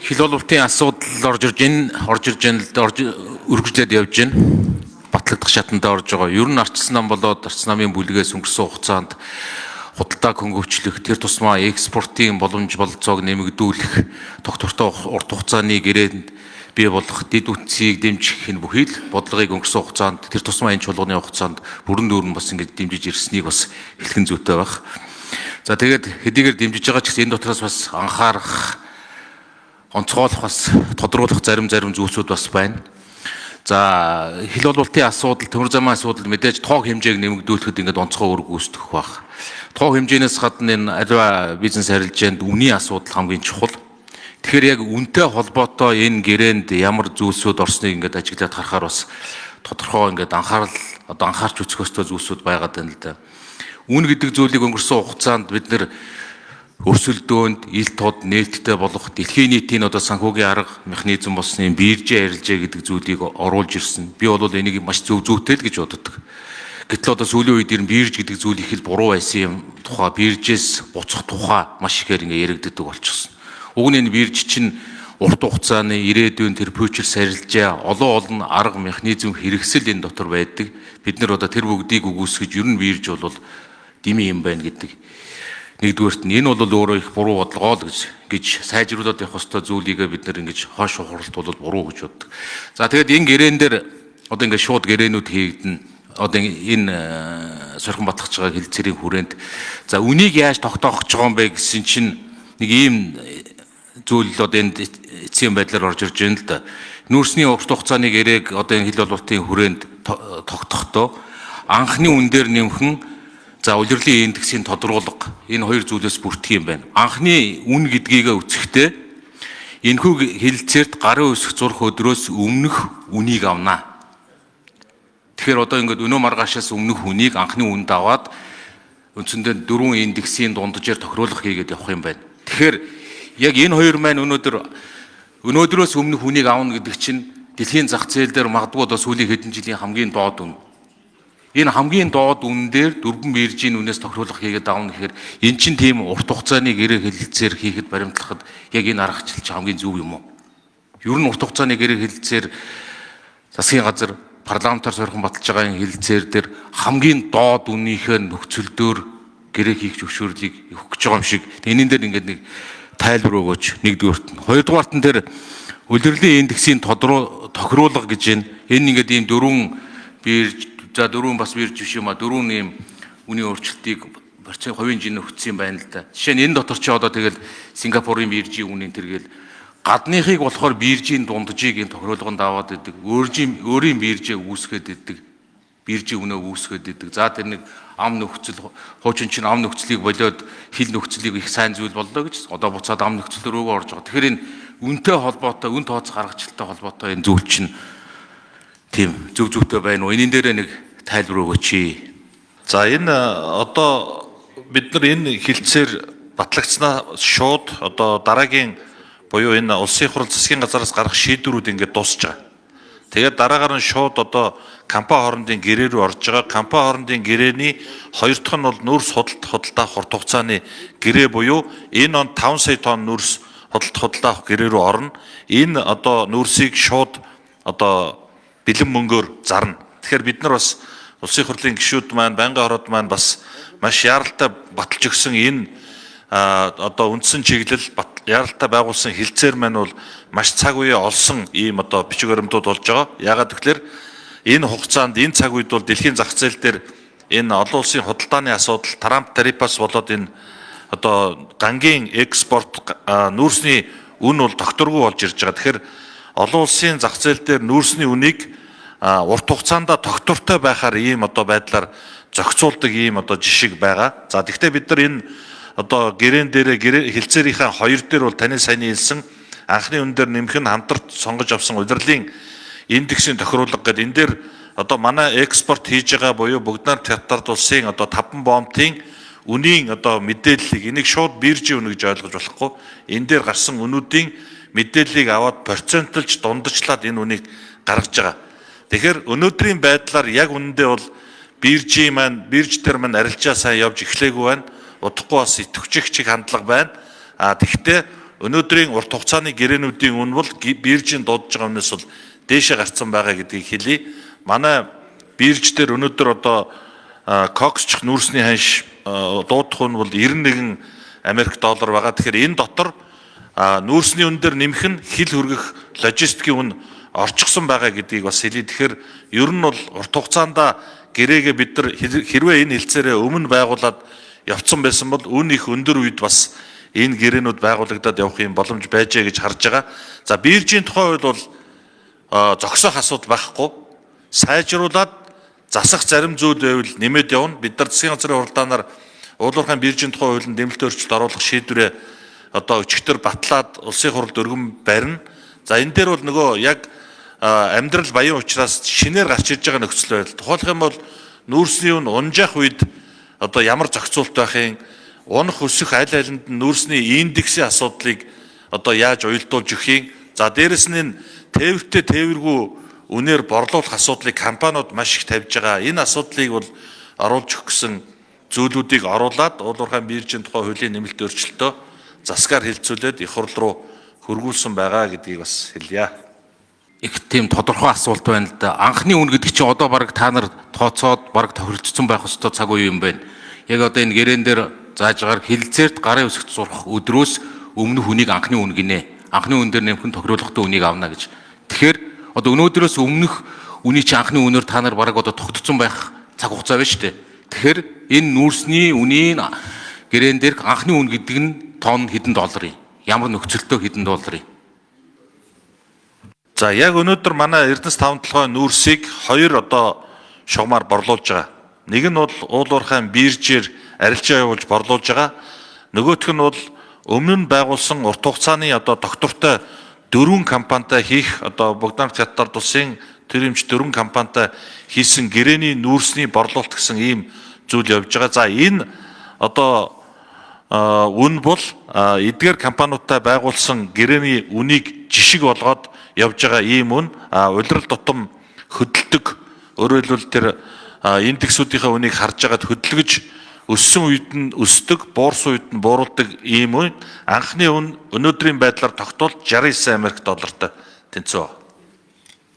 Хил олболтын асуудал орж ирж энэ орж ирж байна л да, орж өргөжлөөд явж байна. Батлагдах шатанд орж байгаа. Ер нь арчсан нам болоод арчсан намын бүлгээс өнгөрсөн хугацаанд худалдаа хөнгөвчлөх, тэр тусмаа экспортын боломж бололцоог нэмэгдүүлэх, тогтвортой урт хугацааны гэрээнд бий болох дэд үтсийг дэмжих энэ бүхий л бодлогыг өнгөрсөн хугацаанд тэр тусмаа энэ чуулганы хугацаанд бүрэн дүүрэн бас ингэж дэмжиж ирснийг бас хэлхэн зүйтэй байх. За, тэгээд хэдийгээр дэмжиж байгаа ч гэсэн энэ дотроос бас анхаарах, онцгойлох, бас тодруулах зарим зарим зүйлсүүд бас байна. За, хил олболтын асуудал, төмөр замын асуудал мэдээж тоог хэмжээг нэмэгдүүлэхэд ингээд онцгой үүрэг гүйцэтгэх байх. Тоог хэмжээнээс гадна энэ аливаа бизнес арилжаанд үнийн асуудал хамгийн чухал. Тэгэхээр яг үнэтэй холбоотой энэ гэрээнд ямар зүйлсүүд орсныг ингээд ажиглаад харахаар бас тодорхой ингээд анхаарал одоо анхаарч үзэх ёстой зүйлсүүд байгаад байна л да. Үн гэдэг зүйлийг өнгөрсөн хугацаанд бид нэр өрсөлдөөнд ил тод нээлттэй болох дэлхийн нийтийн одоо санхүүгийн арга механизм болсны биржийн арилжаа гэдэг зүйлийг оруулж ирсэн. Би бол энийг маш зөв зүйтэй л гэж боддог. Гэтэл одоо сүүлийн үед ер нь бирж гэдэг зүйл их л буруу байсан юм тухай, биржээс буцах тухай маш ихээр ингээ яригддаг болчихсон. Уг нь энэ бирж чинь урт хугацааны ирээдүйн тэр futures арилжаа, олон олон арга механизм хэрэгсэл энэ дотор байдаг. Бид нар одоо тэр бүгдийг үгүйсгэж ер нь бирж бол дими юм байна гэдэг. Нэгдүгээрт нь энэ бол өөрөө их буруу бодлогоо л гэж сайжруулад явах ёстой зүйлийгээ бид нар ингэж хойш ухралт бол буруу гэж боддог. За, тэгээд энэ гэрээн дээр одоо ингээд шууд гэрээнүүд хийгдэн. Одоо энэ сорхон батлах байгаа хэлцээрийн хүрээнд за үнийг яаж тогтоох гэж байгаа юм бэ гэсэн чинь нэг ийм зүйл одоо энд эцсийн байдлаар орж ирж байна л да. Нүүрсний урт хугацааны гэрээг одоо энэ хил олболтын хүрээнд тогтохдоо анхны үн дээр нэмхэн, за, улирлын индексийн тодруулга, энэ хоёр зүйлээс бүрдэх юм байна. Анхны үн гэдгийгэ үцэхдээ энэхүү хэлэлцээрт гарын үсэх зурх өдрөөс өмнөх үнийг авнаа. Тэгэхээр одоо ингээд өнөө маргаашаас өмнөх үнийг анхны үнд аваад үндсэндээ дөрвөн индексийн дунджаар тохируулах хийгээд явах юм байна. Тэгэхээр яг энэ хоёр маань өнөөдөр өнөөдрөөс өмнөх үнийг авна гэдэг чинь дэлхийн зах зээл дээр магадгүй одоо сүүлийн хэдэн жилийн хамгийн доод үн. Энэ хамгийн доод үн дээр дөрвөн биржийн үнээс тохируулах хийгээд авна гэхээр эн чинь тийм урт хугацааны гэрээ хэлэлцээр хийхэд, баримтлахад яг энэ аргачлал чинь хамгийн зөв юм уу? Ер нь урт хугацааны гэрээ хэлэлцээр засгийн газар парламентаар сорхон баталж байгаа энэ хэлэлцээр дээр хамгийн доод үнийхээ нөхцөлдөөр гэрээ хийх зөвшөөрлийг өгөх гэж байгаа юм шиг. Энэн дээр ингээд нэг тайлбар өгөөч нэгдүгээрт нь. Хоёрдугаарт нь тэр улирлын индексийн тохируулга гэж байна. Энэ ингээд ийм дөрвөн бирж, за, дөрвөн бас бирж биш юм а, дөрвөн ийм үнийн өөрчлөлтийг процент хувийн жин өгсөн юм байна л да. Жишээ нь энэ дотор чи одоо тэгэл Сингапурын биржийн үнийн тэргээл гадныхыг болохоор биржийн дунджийг энэ тохируулганд аваад идэг. Өөрийн биржээ үүсгээд идэг. Биржийн үнэ үүсгээд идэг. За, тэр нэг ам нөхцөл, хуучин чинь ам нөхцөлийг болиод хил нөхцөлийг их сайн зүйл боллоо гэж одоо буцаад ам нөхцөл рүүгээ орж байгаа. Тэгэхээр энэ үнтэй холбоотой, үн тооцох аргачлалтай холбоотой энэ зүйл чинь тийм зөв зүйтэй байна уу? Энэ дээр нэг тайлбар өгөөч. За, энэ одоо бид нар энэ хэлцээр батлагдсанаа шууд одоо дараагийн буюу энэ улсын хурал засгийн газараас гарах шийдвэрүүд ингээд дуусч байгаа. Тэгээд дараагаар нь шууд одоо компани хоорондын гэрээ рүү орж байгаа. Компани хоорондын гэрээний хоёр дахь нь бол нүүрс худалдаа авах урт хугацааны гэрээ буюу энэ он 5 сая тонн нүүрс худалдах худалдаа авах гэрээ рүү орно. Энэ одоо нүүрсийг шууд одоо бэлэн мөнгөөр зарна. Тэгэхээр бид нар бас улсын хурлын гишүүд маань, байнгын хороод маань бас маш яаралтай баталж өгсөн энэ одоо үндсэн чиглэл, яаралтай байгуулсан хэлцээр маань бол маш цаг үеэ олсон ийм одоо бичиг баримтууд болж байгаа. Яагаад гэвэл энэ хугацаанд, энэ цаг үед бол дэлхийн зах зээл дээр энэ олон улсын худалдааны асуудал, Трамп тарифаас болоод энэ одоо гангийн экспорт, нүүрсний үн бол тогтворгүй болж ирж байгаа. Тэгэхээр олон улсын зах зээл дээр нүүрсний үнийг урт хугацаанд тогтвортой байхаар ийм одоо байдлаар зохицуулдаг ийм одоо жишг байгаа. За, тэгвэл бид нар энэ одоо гэрээн дээрээ, гэрээ хэлцээрийнхээ хоёр дээр бол таны саяны хэлсэн анхны үн дээр нэмэх нь хамтарч сонгож авсан улирлын индексийн тохируулга гэдэг энэ дээр одоо манай экспорт хийж байгаа буюу Бүгд Найрамдах Хятад улсын одоо 5 боомтын үнийн одоо мэдээллийг, энийг шууд биржийн үнэ гэж ойлгож болохгүй. Энэ дээр гарсан үнүүдийн мэдээллийг аваад процентлж, дундажлаад энэ үнийг гаргаж байгаа. Тэгэхээр өнөөдрийн байдлаар яг үнэндээ бол биржийн маань, бирж дээр маань арилжаа сайн явж эхлээгүй байна. Удахгүй бас идэвхжих чиг хандлага байна. А тэгвэл Өнөөдрийн урт хугацааны гэрээнүүдийн үн бол биржийн дуудаж байгаа үнээс бол дээшээ гарцсан байгаа гэдгийг хэлье. Манай бирж дээр өнөөдөр одоо коксчих нүүрсний ханш дуудах үн бол 91 Америк доллар байгаа. Тэгэхээр энэ дотор нүүрсний үн дээр нэмэх нь хил хөргөх логистикийн үн орчихсон байгаа гэдгийг бас хэлье. Тэгэхээр ер нь бол урт хугацаанд гэрээгээ бид нар хэрвээ энэ хэлцээрээ өмнө байгуулад явцсан байсан бол үн их өндөр үед бас энэ гэрээнүүд байгуулагдаад явах юм боломж байжээ гэж харж байгаа. За, биржийн тухай хууль бол зогсоох асуудал байхгүй. Сайжруулад засах зарим зүйл байвал нэмээд явна. Бид нар засгийн газрын хуралдаанаар Уул уурхайн биржийн тухай хуулинд нэмэлт өөрчлөлт оруулах шийдвэрээ одоо өчигдөр батлаад улсын хурлд өргөн барина. За, энэ дээр бол нөгөө яг амьдрал баян учраас шинээр гарч ирж байгаа нөхцөл байдал. Тухайлах юм бол нүүрсний үн унжаах үед одоо ямар зохицуулт байх юм, унах өсөх аль алинд нь нүүрсний индексийн асуудлыг одоо яаж уялдуулж өгөх юм. За, дээрэс нь энэ тээвэртэй тээвэргүй үнээр борлуулах асуудлыг компаниуд маш их тавьж байгаа. Энэ асуудлыг бол оруулж өгөх гэсэн зүйлүүдийг оруулаад уул уурхайн биржийн тухай хуулийн нэмэлт өөрчлөлтөө засгаар хэлцүүлээд их хурл руу хөргүүлсэн байгаа гэдгийг бас хэлье. Их тийм тодорхой асуулт байна л да. Анхны үн гэдэг чинь одоо бараг та нар тооцоод бараг тохиролцсон байх ёстой цаг үе юм байна. Яг одоо энэ гэрээн дээр зааж байгаа хэлэлцээрт гарын үсэгт зурх өдрөөс өмнөх үнийг анхны үн гинэ. Анхны үн дээр нэмэх нь тохируулгатай үнийг авна гэж. Тэгэхээр одоо өнөөдрөөс өмнөх үний чинь анхны үнээр та нар бараг одоо тогтцсон байх цаг хугацаа байна шүү дээ. Тэгэхээр энэ нүүрсний үнийн гэрээн дээрх анхны үн гэдэг нь тонн хэдэн доллар юм? Ямар нөхцөлтөө хэдэн доллар юм? За, яг өнөөдөр манай Эрдэнэс таван толгой нүүрсийг хоёр одоо шугамаар борлуулж байгаа. Нэг нь бол уул уурхайн биржээр арилжаа явуулж борлуулж байгаа. Нөгөөх нь бол өмнө нь байгуулсан урт хугацааны одоо доктортой дөрвөн компанитай хийх одоо Богданов Хятад улсын төрөмж дөрвөн компанитай хийсэн гэрээний нүүрсний борлуулалт гэсэн ийм зүйл явж байгаа. За, энэ одоо үн бол эдгээр компаниудтай байгуулсан гэрээний үнийг жишг болгоод явж байгаа ийм үн. Улирал тутам хөдөлдөг. Өөрөөр хэлбэл, тэр индексүүдийнхээ үнийг харж байгаад хөдөлгөж өссөн үед нь өсдөг, буурсан үед нь бууруулдаг ийм үн. Анхны үн өнөөдрийн байдлаар тогтвол 69 Америк доллартай тэнцүү.